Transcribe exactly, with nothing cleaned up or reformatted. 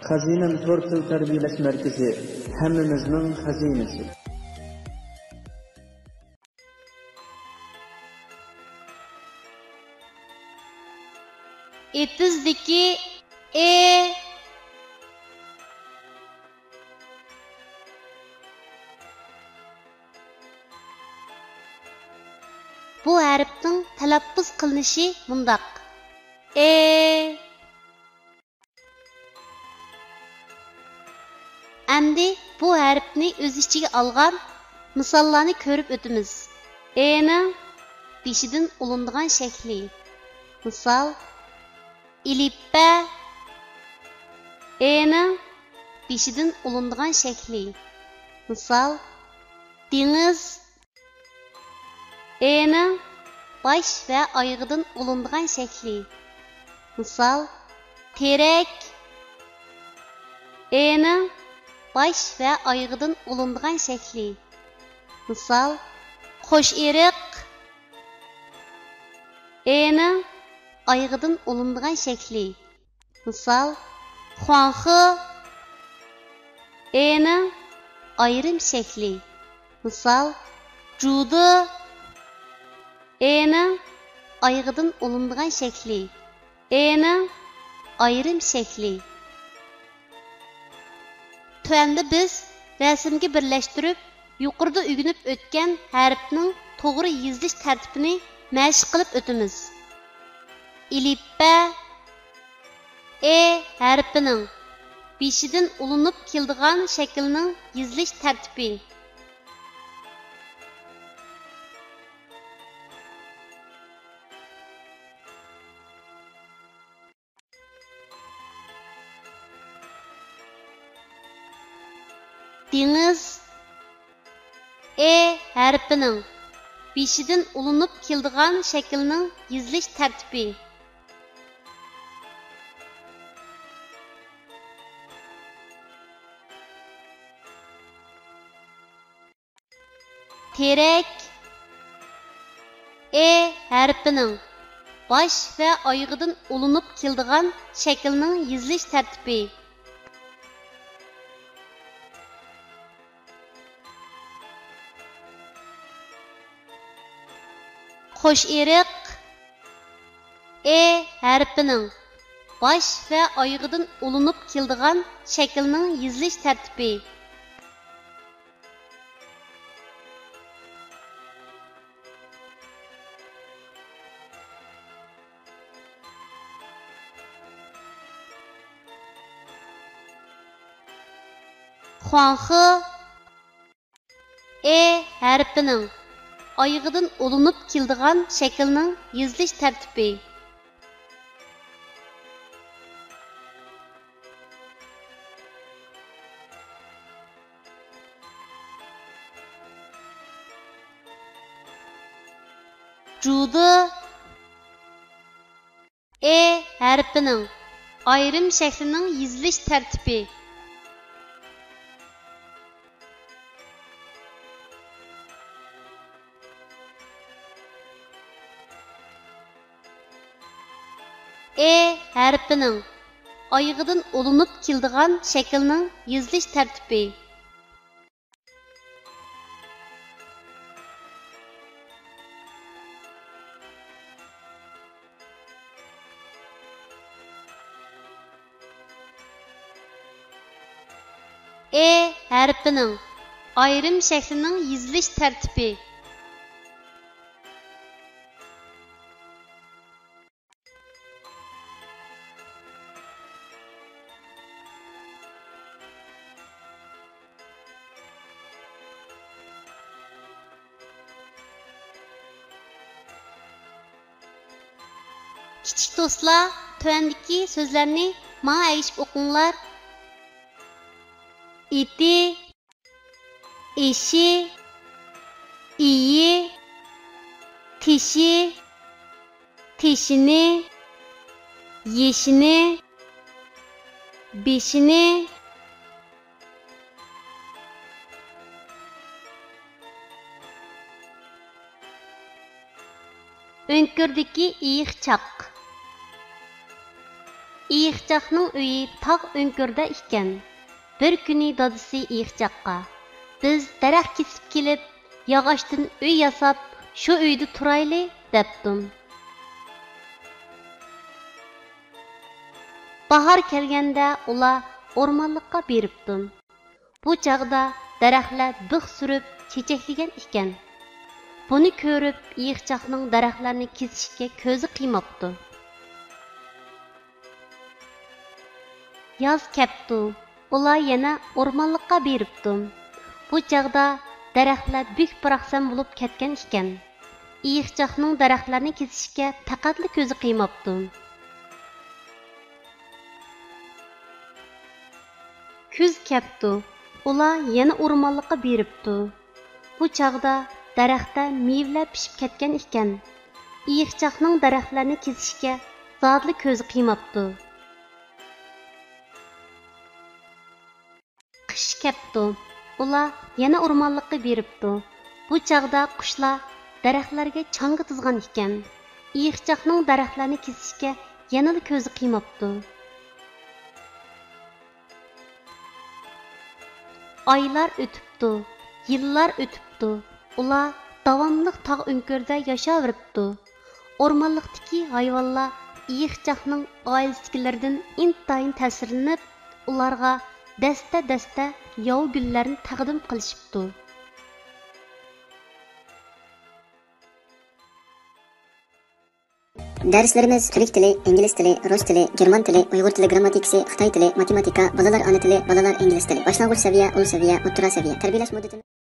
خەزىنەم تور تىل تەربىيەلەش مەركىزى، ھەممىمىزنىڭ خەزىنىسى. ئېتىزدىكى ئې. بۇ ھەرپنىڭ تەلەپپۇز قىلىنىشى مۇنداق: ئې. ئەمدى بۇ ھەرپنى ئۆز ئىچىگە ئالغان مىساللارنى كۆرۈپ ئۆتىمىز. ئېنىڭ بېشىدىن ئۇلىنىدىغان شەكلى. مىسال، ئېلىپبە. ئېنىڭ بېشىدىن ئۇلىنىدىغان شەكلى. مىسال، دېڭىز. ئېنىڭ باش ۋە ئايىغىدىن ئۇلىنىدىغان شەكلى. مىسال، تېرەك. ئېنىڭ باش ۋە ئايىغىدىن ئۇلىنىدىغان شەكلى. مىسال، قوش ئېرىق. ئېنىڭ ئايىغىدىن ئۇلىنىدىغان شەكلى. مىسال، خۇاڭخې. ئېنىڭ ئايرىم شەكلى. مىسال، جۇدې. ئېنىڭ ئايىغىدىن ئۇلىنىدىغان شەكلى. ئېنىڭ ئايرىم شەكلى. تۆۋەندە بىز رەسىمگە بىرلەشتۈرۈپ، يۇقىرىدا ئۆگىنىپ ئۆتكەن ھەرپنىڭ توغرا يېزىلىش تەرتىپىنى مەشىق قىلىپ ئۆتىمىز. ئېلىپبە، ئې ھەرپىنىڭ بېشىدىن ئۇلىنىپ كېلىدىغان شەكىلنىڭ يېزىلىش تەرتىپى. دېڭىز. ئې ھەرپىنىڭ بېشىدىن ئۇلىنىپ كېلىدىغان شەكىلنىڭ يېزىلىش تەرتىپى. تېرەك. ئې ھەرپىنىڭ باش ۋە ئايىغىدىن ئۇلىنىپ كېلىدىغان شەكىلنىڭ يېزىلىش تەرتىپى. قوش ئېرىق. ئې ھەرپىنىڭ باش ۋە ئايىغىدىن ئۇلىنىپ كېلىدىغان شەكىلنىڭ يېزىلىش تەرتىپى. خۇاڭخې. ئې ھەرپىنىڭ ئايىغىدىن ئۇلىنىپ كېلىدىغان شەكىلنىڭ يېزىلىش تەرتىپى. جۇدې. ئې ھەرپىنىڭ ئايرىم شەكلىنىڭ يېزىلىش تەرتىپى. ئې ھەرپىنىڭ ئايىغىدىن ئۇلىنىپ كېلىدىغان شەكىلنىڭ يېزىلىش تەرتىپى. ئې ھەرپىنىڭ ئايرىم شەكلىنىڭ يېزىلىش تەرتىپى. كىچىك دوستلار، تۆۋەندىكى سۆزلەرنى ماڭا ئەگىشىپ ئوقۇڭلار. ئېتى، ئېشى، ئېيى، تېشى، تېشىنى، يېشىنى، بېشىنى. ئۆڭكۈردىكى ئېيىقچاق. ئېيىقچاقنىڭ ئۆيى تاغ ئۆڭكۈرىدە ئىكەن. بىر كۈنى دادىسى ئېيىقچاققا، «بىز دەرەخ كېسىپ كېلىپ، ياغاچتىن ئۆي ياساپ، شۇ ئۆيدە تۇرايلى» دەپتۇ. باھار كەلگەندە ئۇلار ئورمانلىققا بېرىپتۇ. بۇ چاغدا دەرەخلەر بىخ سۈرۈپ چېچەكلىگەن ئىكەن. بۇنى كۆرۈپ ئېيىقچاقنىڭ دەرەخلەرنى كېسىشكە كۆزى قىيماپتۇ. ياز كەپتۇ، ئۇلار يەنە ئورمانلىققا بېرىپتۇ. بۇ چاغدا دەرەخلەر بۈك-باراقسان بولۇپ كەتكەن ئىكەن. ئېيىقچاقنىڭ دەرەخلەرنى كېسىشكە پەقەتلا كۆزى قىيماپتۇ. كۈز كەپتۇ، ئۇلار يەنە ئورمانلىققا بېرىپتۇ. بۇ چاغدا دەرەختە مېۋىلەر پىشىپ كەتكەن ئىكەن. ئېيىقچاقنىڭ دەرەخلەرنى كېسىشكە زادىلا كۆزى قىيماپتۇ. قىش كەپتۇ، ئۇلار يەنە ئورمانلىققا بېرىپتۇ. بۇ چاغدا قۇشلار دەرەخلەرگە چاڭگا تىزغان ئىكەن. ئېيىقچاقنىڭ دەرەخلەرنى كېسىشكە يەنىلا كۆزى قىيماپتۇ. ئايلار ئۆتۈپتۇ، يىللار ئۆتۈپتۇ، ئۇلار داۋاملىق تاغ ئۆڭكۈرىدە ياشاۋېرىپتۇ. ئورمانلىقتىكى ھايۋانلار ئېيىقچاقنىڭ ئائىلىسىدىكىلىرىدىن ئىنتايىن تەسىرلىنىپ، ئۇلارغا دەستە-دەستە ياۋا گۈللەرنى تەقدىم قىلىشىپتۇ. دەرسلىرىمىز تۈرك تىلى، ئىنگلىز تىلى، رۇس تىلى، گېرمان تىلى، ئۇيغۇر تىلى گىرامماتىكىسى، خىتاي تىلى، ماتېماتىكا، بالىلار ئانا تىلى، بالىلار ئىنگلىز تىلى، باشلانغۇچ سەۋىيە، ئۇل سەۋىيە، ئوتتۇرا سەۋىيە، تەربىيەلەش مۇددىتىمىز.